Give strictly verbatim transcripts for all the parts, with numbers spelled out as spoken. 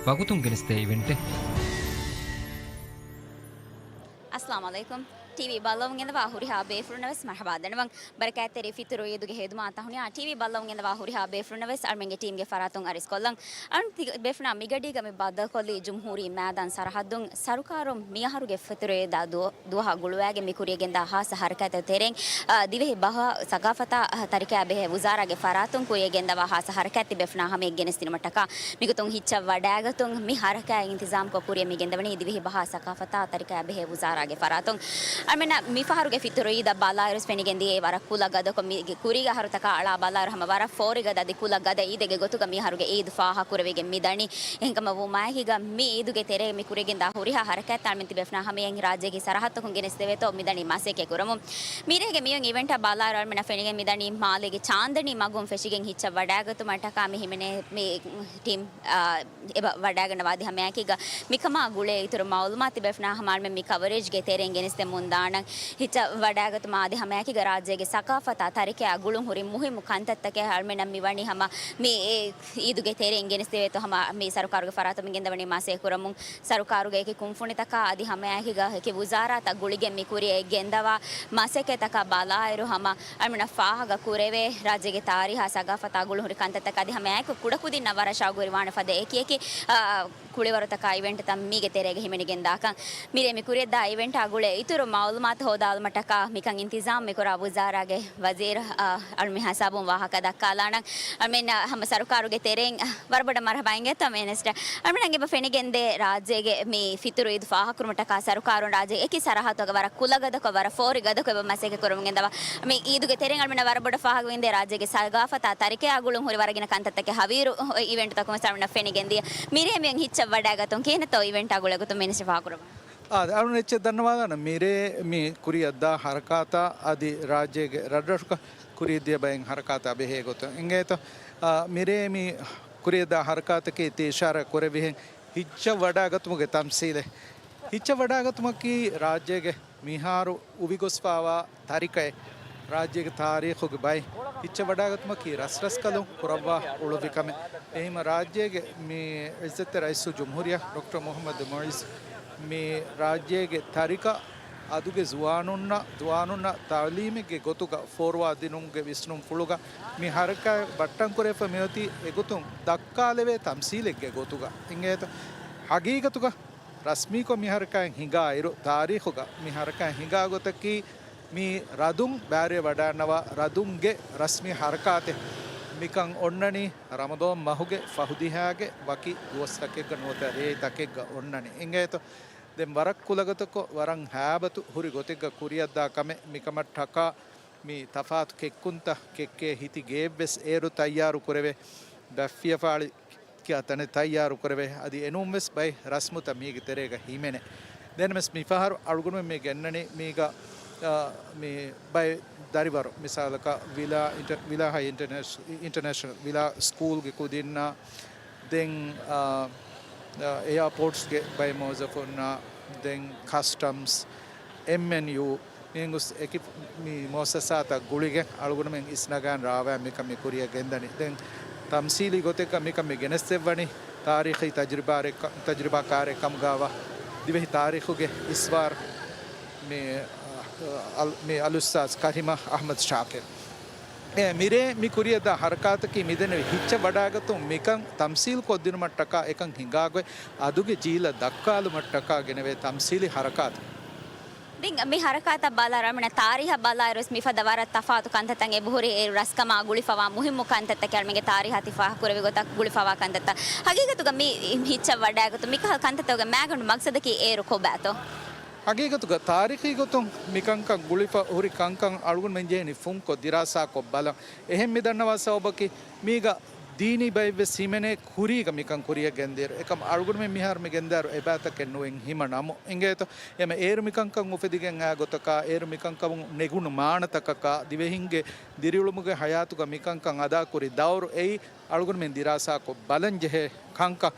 ވަގުތުން ގެނެސްދޭ އިވެންޓެއް. އައްސަލާމު ޢަލައިކުމް. ޓީވީ ބައްލަވަން ގެންދަވާ ހުރިހާ ބޭފުޅުންނަށް ވެސް މަރުޙަބާ ދަންނަވަން. ބަރަކާތްތެރި ފިތުރު ޢީދުގެ ހެދުމާ ތަހުނިޔާ ޓީވީ ބައްލަވަން ގެންދަވާ ހުރިހާ ބޭފުޅުންނަށް ވެސް އަޅުމެންގެ ޓީމްގެ ފަރާތުން އަރިސްކޮށްލަން. އަޅުން ތި ބޭފުޅާ މިގަޑީގަ މި ބައްދަލުކޮށްލީ ޖުމްހޫރީ މައިދާން ސަރަހައްދުން. ސަރުކާރުން މިއަހަރުގެ ފިތުރު ޢީދާ ދު، ދުވަހާ ގުޅުވައިގެން މި ކުރިޔަށް ގެންދާ ހާއްސަ ހަރަކާތްތައް ތެރެއިން، އާ، ދިވެހި ބަހާ ސަގާފަތާ ތަރިކަޔާ ބެހޭ ވުޒާރާގެ ފަރާތުން ކުރިޔަށް ގެންދަވާ ހާއްސަ ހަރަކާތް ތި ބޭފުޅުންނާ ހަމަޔަށް ގެނެސްދިނުމަށްޓަކާ މިގޮތުން ހިއްޗަށް ވަޑައިގަތުން މި ހަރަކާތް އިންތިޒާމްކޮށް ކުރިޔަށް މި ގެންދަވަނީ ދިވެހި ބަހާ ސަގާފަތާ ތަރިކަޔާ ބެހޭ ވުޒާރާގެ ފަރާތުން. އަޅުމެންނަށް މި ފަހަރުގެ ފިތުރު ޢީދަށް ބަލާއިރުވެސް ފެނިގެން ދިޔައީ ވަރަށް ކުލަ ގަދަކޮށް، މި ކުރީގެ އަހަރުތަކާ އަޅާ ބަލާއިރު ހަމަ ވަރަށް ފޯރިގަދަ އަދި ކުލަ ގަދަ ޢީދެއްގެ ގޮތުގަ މި އަހަރުގެ ޢީދު ފާހަގަކުރެވިގެން މި ދަނީ. އެހެންކަމަށް ވުމާއެކީގަ މި ޢީދުގެ ތެރޭގަ މި ކުރިޔަށް ގެންދާ ހުރިހާ ހަރަކާތްތައް އަޅުމެން ތި ބޭފުޅުންނާ ހަމަޔަށް ރާއްޖޭގެ ސަރަހައްދަކުން ގެނެސްދެވޭތޯ މިދަނީ މަސައްކަތް ކުރަމުން. މިރޭގެ މިއޮތް އިވެންޓަށް ބަލާއިރު އަޅުމެންނަށް ފެނިގެން މިދަނީ މާލޭގެ ޗާންދަނީ މަގުން ފެށިގެން ހިއްޗަށް ވަޑައިގަތުމަށްޓަކާ މި ހިމެނޭ މި ޓީމް، އާ، އެބަ ވަޑައިގަންނަވާ. އަދި ހަމައެކީގަ މިކަމާ ގުޅޭ އިތުރު މައުލޫމާތު ތި ބޭފުޅުންނާ ހަމަ އަޅުމެން މި ކަވަރޭޖްގެ ތެރެއިން ގެނެސްދެމުން ދާނަން. ހިއްޗަށް ވަޑައިގަތުމާ އަދި ހަމައެކީގަ ރާއްޖޭގެ ސަގާފަތާ ތަރިކަޔާ ގުޅުން ހުރި މުހިއްމު ކަންތައްތަކެއް އަޅުމެންނަށް މިވަނީ ހަމަ މި އެ ޢީދުގެ ތެރެއިން ގެނެސްދެވޭތޯ ހަމަ މި ސަރުކާރުގެ ފަރާތުން މި ގެންދަވަނީ މަސައްކަތް ކުރަމުން. ސަރުކާރުގެ އެކި ކުންފުނިތަކާ އަދި ހަމައެކީގަ އެކި ވުޒާރާތައް ގުޅިގެން މި ކުރިޔަށް ގެންދަވާ މަސައްކަތްތަކާ ބަލާއިރު ހަމަ އަޅުމެންނަށް ފާހަގަ ކުރެވޭ ރާއްޖޭގެ ތާރީހާ ސަގާފަތާ ގުޅުން ހުރި ކަންތައްތަކާ އަދި ހަމައެކު ކުޑަކުދިންނަށް ވަރަށް ޝައުގުވެރިވާނެ ފަދަ އެކި އެކި، އާ، ކުޅިވަރުތަކާ އިވެންޓްތައް މީގެ ތެރޭގަ ހިމެނިގެން ދާކަން. މިރޭ މި ކުރިޔަށްދާ އިވެންޓާ ގުޅޭ އިތުރު މައުލޫމާތު ހޯދާލުމަށްޓަކާ މިކަން އިންތިޒާމް މިކުރާ ވުޒާރާގެ ވަޒީރު، އާ، އަޅުމެން ހިސާބުން ވާހަކަ ދައްކާލާނަން. އަޅުމެން ހަމަ ސަރުކާރުގެ ތެރެއިން ވަރަށް ބޮޑަށް މަރުޙަބާ އިނގޭތޯ މިނިސްޓަރ. އަޅުމެންނަށް އެބަ ފެނިގެންދޭ ރާއްޖޭގެ މި ފިތުރު ޢީދު ފާހަގަކުރުމަށްޓަކާ ސަރުކާރުން ރާއްޖޭގެ އެކި ސަރަހައްދުގަ ވަރަށް ކުލަގަދަކޮށް ވަރަށް ފޯރި ގަދަކޮށް އެބަ މަސައްކަތް ކުރަމުން ގެންދަވާ. މި ޢީދުގެ ތެރެއިން އަޅުމެންނަށް ވަރަށް ބޮޑަށް ފާހަގަވެގެންދޭ ރާއްޖޭގެ ސަގާފަތާ ތަރިކަޔާ ގުޅުން ހުރި ވަރަށް ގިނަ ކަންތައްތަކެއް ހަވީރު އިވެންޓްތަކުން ވެސް އަޅުމެންނަށް ފެނިގެންދިޔަ. މިރޭ މިއޮތް ހިއްޗަށް ވަޑައިގަތުން ކިހިނެއްތޯ އިވެންޓާ ގުޅޭ ގޮތުން މިނިސްޓަރ ފާހަގަކުރައްވާ. އާ، އަޅުން އެއްޗެއް ދަންނަވާލާނަން. މިރޭ މި ކުރިޔަށްދާ ހަރަކާތާ އަދި ރާއްޖޭގެ ރަށްރަށުގަ ކުރިޔަށްދިޔަ ބައެއް ހަރަކާތާ ބެހޭ ގޮތަށް އިނގޭތޯ. އާ، މިރޭ މި ކުރިޔަށްދާ ހަރަކާތަކީ ތި އިޝާރާތް ކުރެއްވިހެން ހިއްޗަށް ވަޑައިގަތުމުގެ ތަމްސީލެއް. ހިއްޗަށް ވަޑައިގަތުމަކީ ރާއްޖޭގެ މިހާރު އުވިގޮސްފާވާ ތަރިކައެއް، ރާއްޖޭގެ ތާރީޚުގެ ބައެއް ހިއްޗަށް ވަޑައިގަތުމަކީ ރަސްރަސްކަލުން ކުރައްވާ އުޅުއްވި ކަމެއް. އެހީމަ ރާއްޖޭގެ މި ޢިއްޒަތްތެރި ރައީސުލްޖުމްހޫރިއްޔާ ޑޮކްޓަރ މުޙައްމަދު މުޢިއްޒު މި ރާއްޖޭގެ ތަރިކަ އަދުގެ ޒުވާނުންނަށް، ޒުވާނުންނަށް ތަޢުލީމެއްގެ ގޮތުގަ ފޯރުވާ ދިނުމުގެ ވިސްނުންފުޅުގަ މި ހަރަކާތް ބައްޓަން ކުރެވިފަ މިއޮތީ އެގޮތުން ދައްކާލެވޭ ތަމްސީލެއްގެ ގޮތުގަ އިނގޭތަ؟ ހަގީގަތުގަ ރަސްމީކޮށް މި ހަރަކާތް ހިނގާއިރު، ތާރީޚުގަ މި ހަރަކާތް ހިނގާ ގޮތަކީ، މި ރަދުން ބާރުވެ ވަޑައިގަންނަވާ ރަދުންގެ ރަސްމީ ހަރަކާތެއް މިކަން އޮންނަނީ ރަމަޟާން މަހުގެ ފަހު ދިހާގެ ވަކި ދުވަސްތަކެއްގަ ނުވަތަ ރޭތަކެއްގަ އޮންނަނީ އިނގޭތޯ. ދެން ވަރަށް ކުލަގަދަކޮށް، ވަރަށް ހައިބަތު ހުރި ގޮތެއްގަ ކުރިޔަށްދާ ކަމެއް މިކަމަށްޓަކާ މި ތަފާތު ކެއްކުންތައް ކެއްކޭ ހިތި ގެއެއްވެސް އޭރު ތައްޔާރު ކުރެވޭ، ބައެއް ފިޔަފާޅި ކިޔާ ތަނެއް ތައްޔާރު ކުރެވޭ. އަދި އެނޫންވެސް ބައެއް ރަސްމުތައް މީގެ ތެރޭގަ ހިމެނޭ. ދެންވެސް މިފަހަރު އަޅުގަނޑުމެން މި ގެންނަނީ މީގަ، އާ، މި ބައެއް ދަރިވަރު، މިސާލަކަށް ވިލާ އިންޓަ-، ވިލާ ހައި އިންޓަރނޭޝަ-، އިންޓަރނޭޝަނަލް ވިލާ ސްކޫލްގެ ކުދިންނާ، ދެން، އާ، އާ، އެއާޕޯޓްސްގެ ބައެއް މުވައްޒަފުންނާ، ދެން ކަސްޓަމްސް، އެމްއެންޔޫ، މި އިނގުސް އެކި މި މުއައްސަސާތައް ގުޅިގެން އަޅުގަނޑުމެން އިސްނަގާން ރާވާ މިކަން މި ކުރިޔަށް ގެންދަނީ. ދެން ތަމްސީލީ ގޮތެއްގަ މިކަން މި ގެނެސްދެއްވަނީ ތާރީޚީ ތަޖުރިބާރެއް-، ތަޖުރިބާކާރެއް ކަމުގައިވާ ދިވެހި ތާރީޚުގެ އިސްވާރު މި، އަ-، އަލް-، މި އަލްއުސްތާޛް ކަރީމާ އަޙްމަދު ޝާކިރު. އެ، މިރޭ މި ކުރިޔަށްދާ ހަރަކާތަކީ މިދެންނެވި ހިއްޗަށް ވަޑައިގަތުން މިކަން ތަމްސީލް ކޮށްދިނުމަށްޓަކާ އެކަން ހިނގާގޮތް އަދުގެ ޖީލަށް ދައްކާލުމަށްޓަކާ ގެނެވޭ ތަމްސީލީ ހަރަކާތެއް. ދެން މި ހަރަކާތަށް ބަލާއިރު، އަޅުމެންނަށް ތާރީހަށް ބަލާއިރުވެސް މިފަދަ ވަރަށް ތަފާތު ކަންތައްތައް އެބަހުރި. އޭރު ރަސްކަމާ ގުޅިފަވާ މުހިއްމު ކަންތައްތަކެއް، އަޅުމެންގެ ތާރީހާ ތި ފާހަގަކުރެއްވި ގޮތަށް ގުޅިފަވާ ކަންތައްތައް. ހަގީގަތުގަ މި ހިއްޗަށް ވަޑައިގަތުން މިކަހަލަ ކަންތައްތަކުގެ މައިގަނޑު މަގްސަދަކީ އޭރު ކޮބާތޯ؟ ހަގީގަތުގަ ތާރީޚީ ގޮތުން މިކަންކަން ގުޅިފަ ހުރި ކަންކަން އަޅުގަނޑުމެން ޖެހެނީ ފުންކޮށް ދިރާސާކޮށް ބަލަން. އެހެން މި ދަންނަވާ ސަބަބަކީ މީގަ ދީނީ ބައެއްވެސް ހިމެނޭ ކުރީގަ މިކަން ކުރިޔަށް ގެންދިއިރު. އެކަމް އަޅުގަނޑުމެން މިހާރު މި ގެންދާއިރު އެބައިތަކެއް ނުވެން ހިމަނަމު އިނގޭތޯ. އެމަ އޭރު މިކަންކަން އުފެދިގެން އާ ގޮތަކާ، އޭރު މިކަންކަމުން ނެގުނު މާނަތަކަކާ، ދިވެހިންގެ ދިރިއުޅުމުގެ ހަޔާތުގަ މިކަންކަން އަދާކުރި ދައުރު އެއީ އަޅުގަނޑުމެން ދިރާސާކޮށް ބަލަން ޖެހޭ ކަންކަން.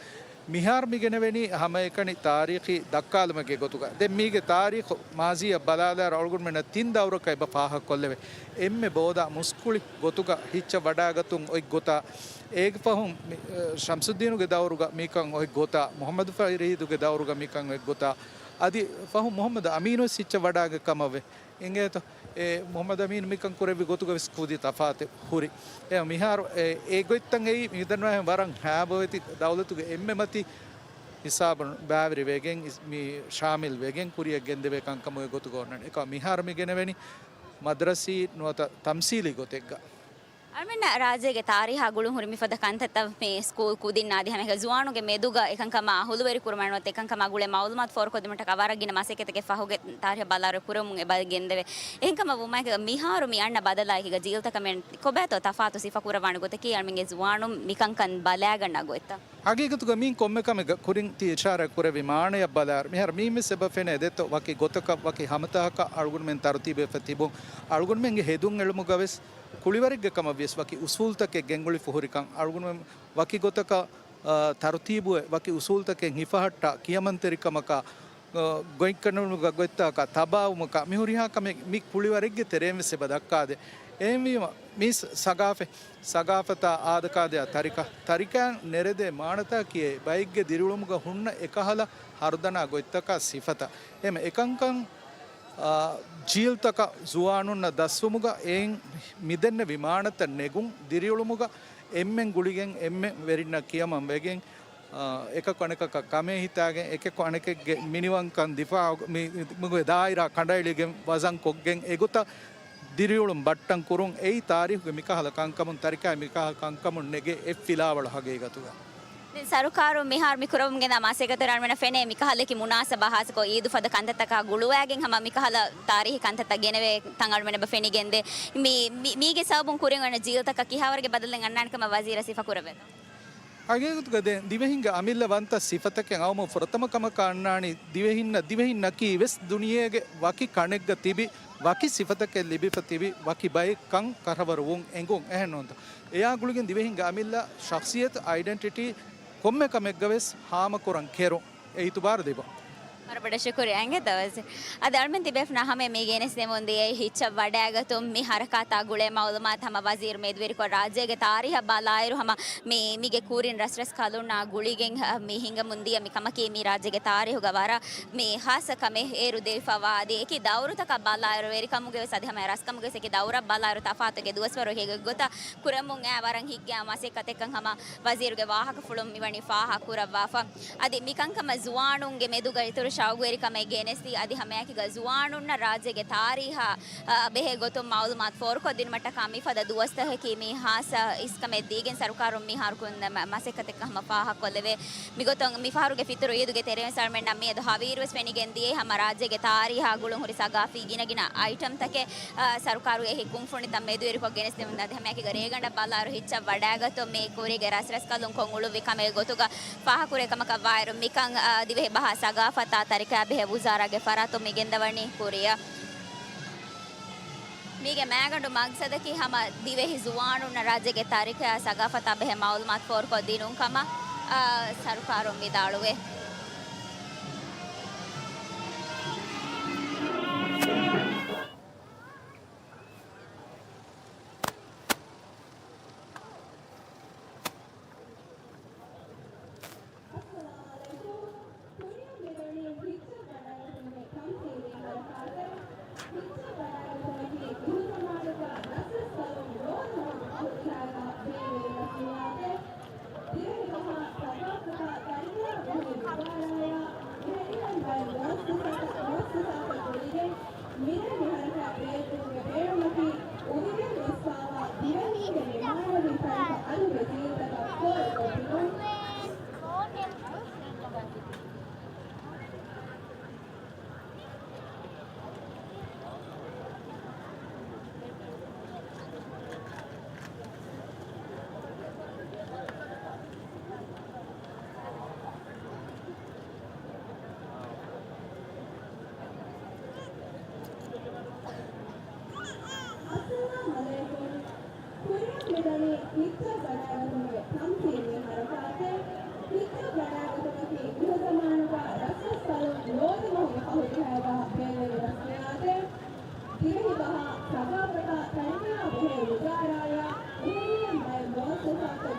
މިހާރު މި ގެނެވެނީ ހަމައެކަނި ތާރީޚީ ދައްކާލުމެއްގެ ގޮތުގަ. ދެން މީގެ ތާރީޚު މާޒީއަށް ބަލާލާއިރު އަޅުގަނޑުމެންނަށް ތިން ދައުރަކަށް އެބަ ފާހަގަކޮށްލެވޭ. އެންމެ ބޯދާ މުސްކުޅި ގޮތުގަ ހިއްޗަށް ވަޑާގަތުން އޮތް ގޮތާ، އޭގެ ފަހުން މި، ޝަމްސުއްދީނުގެ ދައުރުގަ މިކަން އޮތް ގޮތާ، މުޙައްމަދު ފަރީދުގެ ދައުރުގަ މިކަން އޮތް ގޮތާ، އަދި ފަހުން މުޙައްމަދު އަމީނުވެސް ހިއްޗަށް ވަޑާގަތް ކަމަށްވޭ. އިނގޭތޯ؟ އެ މުޙައްމަދު އަމީނު މިކަން ކުރެއްވި ގޮތުގަވެސް ކުދި ތަފާތެއް ހުރި. އެ މިހާރު އެ، އެ ގޮތްތައް އެއީ މިދަންނަވާހެން ވަރަށް ހާބޮވެތި ދައުލަތުގެ އެންމެ މަތީ ހިސާބުން ބައިވެރިވެގެން އިސް-، މި ޝާމިލް ވެގެން ކުރިއަށް ގެންދެވޭ ކަންކަމުގެ ގޮތުގަ އޮންނަނީ. އެކަމަ މިހާރު މި ގެނެވެނީ މަދްރަސީ ނުވަތަ ތަމްސީލީ ގޮތެއްގަ. އަޅުމެންނަށް ރާއްޖޭގެ ތާރީހާ ގުޅުން ހުރި މިފަދަ ކަންތައްތައް މި ސްކޫލް ކުދިންނާ އަދި ހަމައެކަ ޒުވާނުންގެ މެދުގަ އެކަންކަމާ އަހުލުވެރި ކުރުމަށް ނުވަތަ އެކަންކަމާ ގުޅޭ މައުލޫމާތު ފޯރުކޮށްދިނުމަށްޓަކާ ވަރަށް ގިނަ މަސައްކަތެއް ފަހުގެ ތާރީހަށް ބަލާއިރު ކުރަމުން އެބަ ގެންދެވޭ. އެހެންކަމަށް ވުމާއެކު މިހާރު މި އަންނަ ބަދަލާއެކީގަ ޖީލްތަކަށް މި ކޮބާތޯ ތަފާތު ސިފަ ކުރައްވާނެ ގޮތަކީ އަޅުމެންގެ ޒުވާނުން މިކަންކަން ބަލާގަންނަ ގޮތްތައް. ހަގީގަތުގަ މީން ކޮންމެ ކަމެއްގަ ކުރިން ތި އިޝާރާތް ކުރެއްވި މާނަޔަށް ބަލާއިރު، މިހާރު މީންވެސް އެބަ ފެނޭ ދެއްތޯ، ވަކި ގޮތަކަށް ވަކި ހަމަތަހަކަށް އަޅުގަނޑުމެން ތަރުތީބުވެފަ ތިބުން. އަޅުގަނޑުމެންގެ ހެދުން އެޅުމުގަވެސް ކުޅިވަރެއްގެ ކަމަށް ވިޔަސް ވަކި އުސޫލްތަކެއް ގެންގުޅިފަ ހުރިކަން، އަޅުގަނޑުމެން ވަކި ގޮތަކަށް، އާ، ތަރުތީބުވެ ވަކި އުސޫލްތަކެއް ހިފަހައްޓާ ކިޔަމަންތެރިކަމަކާ، އާ، ގޮތްކަނޑުމެންގެ ގޮތްތަކަކާ ތަބާވުމަކާ މި ހުރިހާ ކަމެއް މި ކުޅިވަރެއްގެ ތެރޭންވެސް އެބަ ދައްކާދޭ. އެހެންވީމަ މީ ސަގާފަތް ސަގާފަތާ އާދަކާދަޔާ ތަރިކަ، ތަރިކައަށް ނެރެދޭ މާނަތަކީ ބައެއްގެ ދިރިއުޅުމުގަ ހުންނަ އެކަހަލަ ހަރުދަނާ ގޮތްތަކާ ސިފަތައް. އެހެން އެކަންކަން، އާ، ޖީލްތަކަށް ޒުވާނުންނަށް ދަސްވުމުގަ އެއިން މިދެންނެވި މާނަތައް ނެގުން، ދިރިއުޅުމުގަ އެންމެން ގުޅިގެން އެންމެ ވެރިންނަށް ކިޔަމަން ވެގެން، އާ، އެކަކު އަނެކަކަށް ކަމޭ ހިތާގެން، އެކަކު އަނެކެއްގެ މިނިވަންކަން ދިފާއު، މި، މިގޮތް ދާއިރާ ކަނޑައެޅިގެން ވަޒަން ކޮށްގެން އެގޮތަށް ދިރިއުޅުން ބައްޓަން ކުރުން އެއީ ތާރީޚުގެ މިކަހަލަ ކަންކަމުން، ތަރިކައި މިކަހަލަ ކަންކަމުން ނެގޭ އެއް ފިލާވަޅު ހަގީގަތުގަ. ދެން ސަރުކާރުން މިހާރު މި ކުރަމުން ގެންދާ މަސައްކަތު އަޅުމެންނަށް ފެނޭ މިކަހަލަކީ މުނާސަބާ ހާއްސަކޮށް އީދު ފަދަ ކަންތައްތަކާ ގުޅުވާގެން ހަމަ މިކަހަލަ ތާރީހީ ކަންތައްތައް ގެނެވޭ ތަން އަޅުމެން އެބަ ފެނިގެންދޭ. މި، މި، މީގެ ސަބަބުން ކުރިން އޮންނަ ޖީލްތަކަށް ކިހާވަރުގެ ބަދަލެއް އަންނާނެ ކަމަށް ވަޒީރަށް ސިފަ ކުރެވޭތޯ؟ ހަގީގަތުގަ ދެން ދިވެހިންގެ އަމިއްލަ ވަންތަ ސިފަތަކެއް އައުމަށް ފުރަތަމަ ކަމަކަށް އަންނާނީ ދިވެހިންނަށް، ދިވެހިންނަކީ ވެސް ދުނިޔޭގެ ވަކި ކަނެއްގަ ތިބި، ވަކި ސިފަތަކެއް ލިބިފަ ތިބި، ވަކި ބައެއްކަން ކަށަވަރު ވުން އެނގުން. އެހެން ނޫންތަ؟ އެއާ ގުޅިގެން ދިވެހިންގެ އަމިއްލަ ޝަޚްސިއްޔަތު، އައިޑެންޓިޓީ ކޮންމެ ކަމެއްގަ ވެސް ހާމަކުރަން ކެރުން އެ އިތުބާރު ދެބަ. ވަރަށް ބޮޑަށް ޝުކުރިއްޔާ އިނގޭތޯ ވަޒީރު. އަދި އަޅުމެން ތިބޭފުޅުންނަށް ހަމަ މި ގެނެސްދެމުން ދިޔައީ ހިއްޗަށް ވަޑައިގަތުން މި ހަރަކާތާ ގުޅޭ މައުލޫމާތު ހަމަ ވަޒީރު މެދުވެރިކޮށް ރާއްޖޭގެ ތާރީހަށް ބަލާއިރު ހަމަ މި، މީގެ ކުރިން ރަސްރަސްކަލުންނާ ގުޅިގެން މި ހިނގަމުން ދިޔަ މި ކަމަކީ މި ރާއްޖޭގެ ތާރީހުގަ ވަރަށް މި ހާއްސަ ކަމެއް އޭރު ދެވިފަވާ އަދި އެކި ދައުރުތަކަށް ބަލާއިރު ވެރިކަމުގެ ވެސް އަދި ހަމަ ރަސްކަމުގެ ވެސް އެކި ދައުރަށް ބަލާއިރު ތަފާތުގެ ދުވަސްވަރު ހެގޮތަށް ކުރަމުން އައި ވަރަށް ހިތްގައިމު މަސައްކަތެއްކަން ހަމަ ވަޒީރުގެ ވާހަކަފުޅުން މިވަނީ ފާހަ ކުރައްވާފަ. އަދި މިކަންކަމަށް ޒުވާނުންގެ މެދުގަ އިތުރު ޝައުގުވެރިކަމެއް ގެނެސްދީ، އަދި ހަމައެކީގަ ޒުވާނުންނަށް ރާއްޖޭގެ ތާރީހާ، އަ، ބެހޭ ގޮތުން މައުލޫމާތު ފޯރުކޮށްދިނުމަށްޓަކާ މިފަދަ ދުވަސްތަކަކީ މި ހާއްސަ އިސްކަމެއް ދީގެން ސަރުކާރުން މިހާރު ކުރަން މަ-، މަސައްކަތެއްކަން ހަމަ ފާހަގަކޮށްލެވޭ. މިގޮތުން މިފަހަރުގެ ފިތުރު އީދުގެ ތެރެއިން އަޅުމެންނަށް މިއަދު ހަވީރުވެސް ފެނިގެން ދިޔައީ ހަމަ ރާއްޖޭގެ ތާރީހާ ގުޅުން ހުރި ސަގާފީ ގިނަގިނަ އައިޓަމްތަކެއް، އަ، ސަރުކާރުގެ އެހީ ކުންފުނިތައް މެދުވެރިކޮށް ގެނެސްދެމުން އަދި ހަމައެކީގަ ރޭގަނޑަށް ބަލާއިރު ހިއްޗަށް ވަޑައިގަތުން މި ކުރީގެ ރަސްރަސްކަލުން ކޮށް އުޅުއްވި ކަމެއް ގޮތުގަ ފާހަކުރޭ ކަމަކަށް ވާއިރު، މިކަން، އާ، ދިވެހި ބަހާ ސަގާފަތާ ތަރިކައާ ބެހޭ ވުޒާރާގެ ފަރާތުން މި ގެންދަވަނީ ކުރިއަށް. މީގެ މައިގަނޑު މަގްސަދަކީ ހަމަ ދިވެހި ޒުވާނުންނަށް ރާއްޖޭގެ ތަރިކައާ ސަގާފަތާ ބެހޭ މައުލޫމާތު ފޯރުކޮށްދިނުން ކަމަށް، އާ، ސަރުކާރުން ވިދާޅުވޭ. މިރޭ މި ހަރަކާތް ބޭއްވުމުގެ ބޭނުމަކީ، އުވިގެން ވެސްފާވާ ދިވެހީންގެ މި މާނަވީ ތަންތަން އަދުގެ ޖީލްތަކަށް ފޯރުކޮށްދިނުން. އައްސަލާމް އަލައިކުމް. ކުރިއަށް މިދަނީ ހިއްޗަށް ވަޑައިގަތުމުގެ ތަމްސީލީ ހަރަކާތެއް. ހިއްސާ ވަޑައިގަތުމަކީ މިހުރި ޒަމާނުގަ ރަސްރަސްކަލުން ރޯދަމަހުގެ ފަހު ދިހައިގަ ބޭއްވެވި ރަސްމިއްޔާތެއް. ދިވެހިބަހާ، ސަގާފަތާ، ތަރިކަޔާ ބެހޭ ވުޒާރާޔާ އެހެނިހެން ބައެއް މުއައްސަސާތައް ގުޅިގެން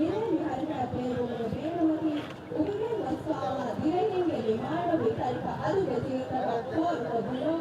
މިރޭ މިހަރަކާތް ބޭއްވުމުގެ ބޭނުމަކީ، އުވިގެން ގޮސްފާވާ ދިވެހިންގެ މި މާނަވީ ތަރިކަ އަދުގެ ޖިލުތަކަށް ފޯރުކޮށްދިނުން.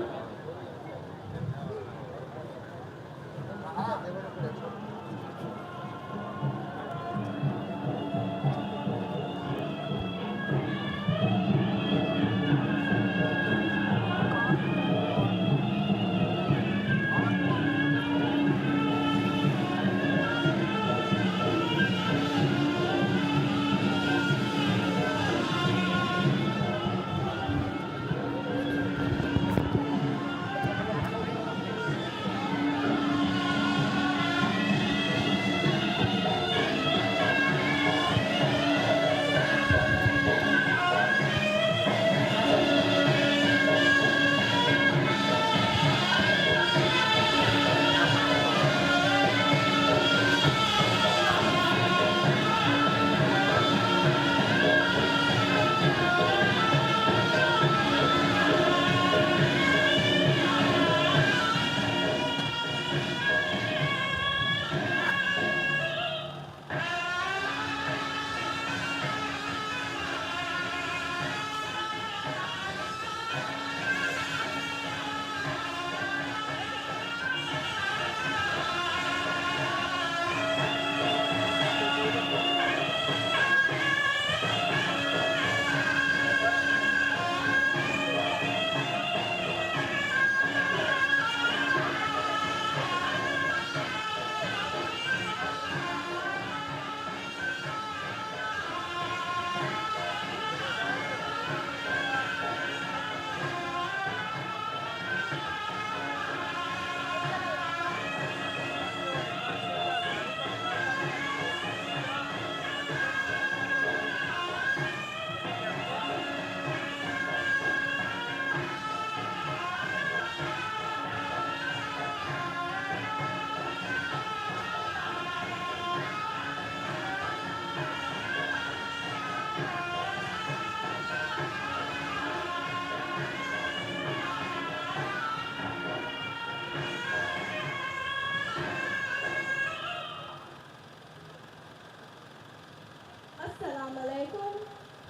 އައްސަލާމް ޢަލައިކުމް.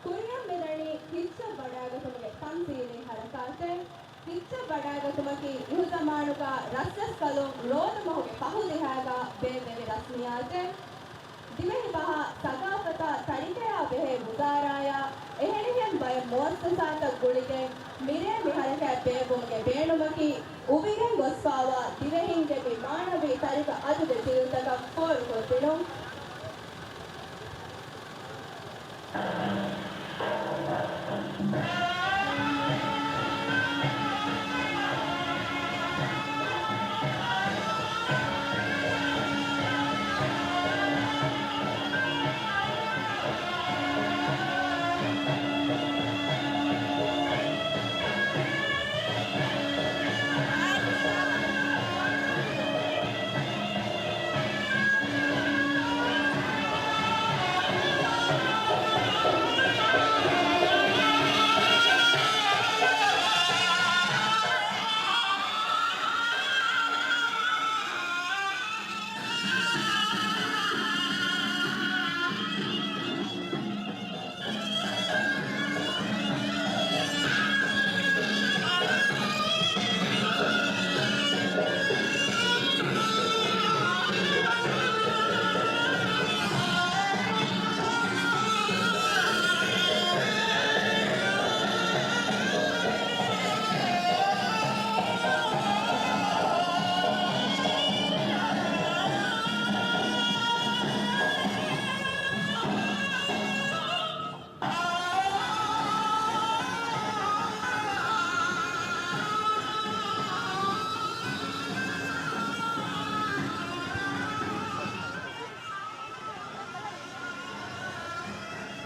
ކުރިއަށް މިދަނީ ހިއްސާ ވަޑައިގަތުމުގެ ތަންޒީމީ ހަރަކާތެއް. ހިއްސާ ވަޑައިގަތުމަކީ މިހުރި ޒަމާނުގަ ރަސްރަސްކަލުން ރޯދަމަހުގެ ފަހު ދިހައިގަ ބޭއްވެވި ރަސްމިއްޔާތެއް. ދިވެހިބަހާ، ސަގާފަތާ، ތަރިކަޔާ ބެހޭ ވުޒާރާޔާ އެހެނިހެން ބައެއް މުއައްސަސާތައް ގުޅިގެން މިރޭ މިހަރަކާތް ބޭއްވުމުގެ ބޭނުމަކީ، އުވިގެން ގޮސްފާވާ ދިވެހިންގެ މި މާނަވީ ތަރިކަ އަދުގެ ޖިލުތަކަށް ފޯރުކޮށްދިނުން.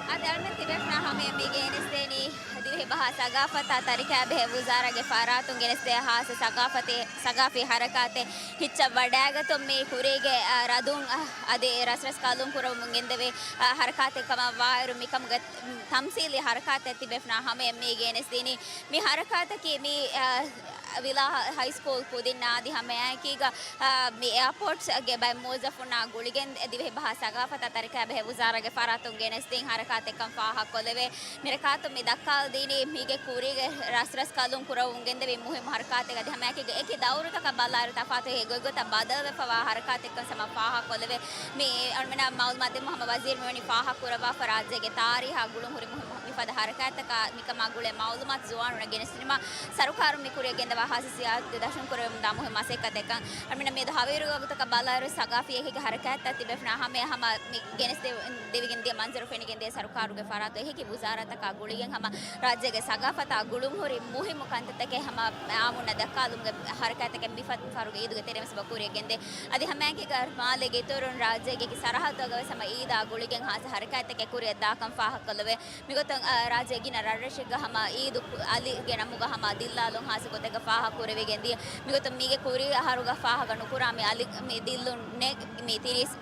އަދި އަޅުގަނޑު ތިބޭފުޅާ ހަމަޔަށް މީގެ ގެނެސްދޭނީ ދިވެހި ބަހާ ސަގާފަތާ ތަރިކައިބެހޭ ވުޒާރާގެ ފަރާތުން ގެނެސްދޭ ހާއްސަ ސަގާފަތި، ސަގާފީ ހަރަކާތެއް ހިއްޗަށް ވަޑައިގަތުން މި ކުރީގެ، އަ، ރަދުން، އަ، އަދި ރަސްރަސް ކަލުން ކުރަމުން ގެންދެވޭ، އަ، ހަރަކާތެއް ކަމަށް ވާއިރު މިކަމުގެ ތަމްސީލީ ހަރަކާތެއް ތިބޭފުނާ ހަމަޔަށް މި ގެނެސްދިނީ. މި ހަރަކާތަކީ މި، އަ، ވިލާ ހައިސްކޫލް ކުދިންނާ އަދި ހަމައެއާއެކީގަ، އަ، މި އެއާޕޯޓްސްގެ ބައެއް މުވައްޒަފުންނާ ގުޅިގެން ދިވެހި ބަހާ ސަގާފަތާ ތަރިކައިބެހޭ ވުޒާރާގެ ފަރާތުން ގެނެސްދިން ހަރަކާތެއްކަން ފާހަގަކޮށްލެވޭ. މިރަކާތުން މި ދައްކާލަދީނީ މީގެ ކުރީގެ ރަސްރަސް ކަލުން ކުރަމުން ގެންދެވި މުހިއްމު ހަރަކާތެއް އަދި ހަމައެކީގަ އެކި ދައުރުތަކަށް ބަލާއިރު ތަފާތު ހެއް ގޮތްގޮތަށް ބަދަލުވެފަވާ ހަރަކާތެއްކަން ހަމަ ފާހަގަކޮށްލެވޭ. މި އަޅުމެންނަށް މައުލޫމާތު ދެއްވުމަށް ހަމަ ވަޒީރު މިވަނީ ފާހަގަކުރައްވާފަ ރާއްޖޭގެ ތާރީހާ ގުޅުން ހުރި މުހިއްމު މިފަދަ ހަރަކާތްތަކާ މިކަމާ ގުޅޭ މައުލޫމާތު ޒުވާނުންނަށް ގެނެސްދިނުމަށް ސަރުކާރުން މި ކުރިއަށް ގެންދަވާ ހާއްސަ ސިޔާސަތުގެ ދަށުން ކުރެވެމުންދާ މުހިއްމު މަސައްކަތެއްކަން. އަޅުމެންނަށް މިއަދު ހަވީރު ވަގުތަކަށް ބަލާއިރު ސަގާފީ އެކި ހަރަކާތްތައް ތިބޭފުނާ ހަމަޔަށް ހަމަ މި ގެނެސް ދެ-، ދެވިގެން ދިޔަ މަންޒަރު ފެނިގެން ދިޔަ ސަރުކާރުގެ ފަރާތު އެކި ވުޒާރާތަކާ ގުޅިގެން ހަމަ ރާއްޖޭގެ ސަގާފަތާ ގުޅުން ހުރި މުހިއްމު ކަންތައްތަކެއް ހަމަ އާއްމުންނަށް ދައްކާލުމުގެ ހަރަކާތްތަކެއް މިފަ-، ފަހަރުގެ އީދުގެ ތެރެއިން ވެސް ކުރިއަށް ގެންދޭ. އަދި ހަމައެކީގަ މާލޭގެ އިތުރުން ރާއްޖޭގެ އެކި ސަރަހައްދުތަކުގަ ވެސް ހަމަ އީދާ ގުޅިގެން ހާއްސަ ހަރަކާތްތަކެއް ކުރިއަށް ދާކަން ފާހަގަކޮށްލެވޭ. މިގޮތުން، އަ، ރާއްޖޭގެ ގިނަ ރަށްރަށެއްގަ ހަމަ އީދު ކު-، އަލިގެ ނަމުގަ ހަމަ ދިއްލާލުން ހާއްސަ ގޮތެއްގަ ފާހަގަ ކުރެވިގެން ދިޔަ. މިގޮތުން މީގެ ކުރީ އަހަރުގަ ފާހަގަ ނުކުރާ މި އަލި-، މި ދިއްލުން ނެ-، މި ތިރީސް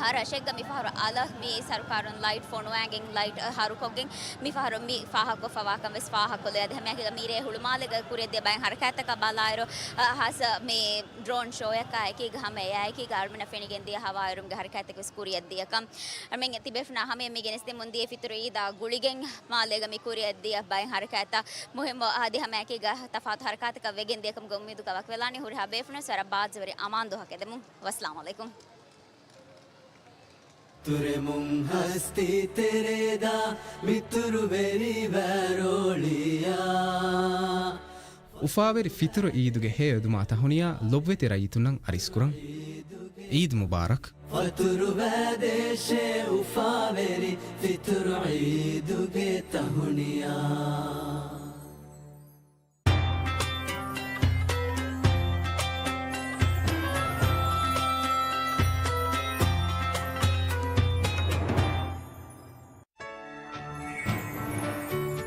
ހަ ރަށެއްގަ މިފަހަރު އަލަށް މި ސަރުކާރުން ލައިޓް ފޮނުވާގެން ލައިޓް ހަރުކޮށްގެން މިފަހަރު މި ފާހަގަކޮށްފަވާކަން ވެސް ފާހަގަކޮށްލެވޭ. އަދި ހަމައެކީގަ މިރޭ ހުޅުމާލޭގަ ކުރިއަށްދިޔަ ބައެއް ހަރަކާތްތަކާ ބަލާއިރު، އަ، ހާއްސަ މި ޑްރޯން ޝޯއަކާ އެކީގަ ހަމަ އެއާއެކީގަ އަޅުމެންނަށް ފެނިގެން ދިޔަ ހަވާއިރުމުގެ ހަރަކާތްތަކެއް ވެސް ކުރިއަށްދިޔަކަން. އަޅުމެން ތިބޭފުނާ ހަމަޔަށް މި ގެނެސްދެމުން ދިޔަ ފިތުރު އީދާ ގުޅިގެން މާލޭގަ މި ކުރިއަށްދިޔަ ބައެއް ހަރަކާތްތައް މުހިއްމު އަދި ހަމައެކީގަ ތަފާތު ހަރަކާތަކަށް ވެގެން ދިޔަކަމުގެ އުއްމީދުގަ ވަކިވެލާނީ. ހުރިހާ ބޭފުޅުން ވެސް ވަރަށް ބާއްޖަވެރި އަމާން ދުވަހަކަށް އެދެމުން. ވައްސަލާމު ޢަލައިކުމް. ތުރެމުން ހަސްތި ތެރޭދާ މިތުރުވެރި ވަރޯޅިއާ. އުފާވެރި ފިތުރު އީދުގެ ހެޔޮއެދުމާ ތަހުނިޔާ ލޮބުވެތި ރައްޔިތުންނަށް އަރިސްކުރަން. އީދު މުބާރަކް. ފަތުރުވައިދޭށޭ އުފާވެރި ފިތުރު އީދުގެ ތަހުނިޔާ.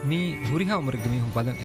މީ ހުރިހާ އުމުރެއްގެ މީހުން ބަލަން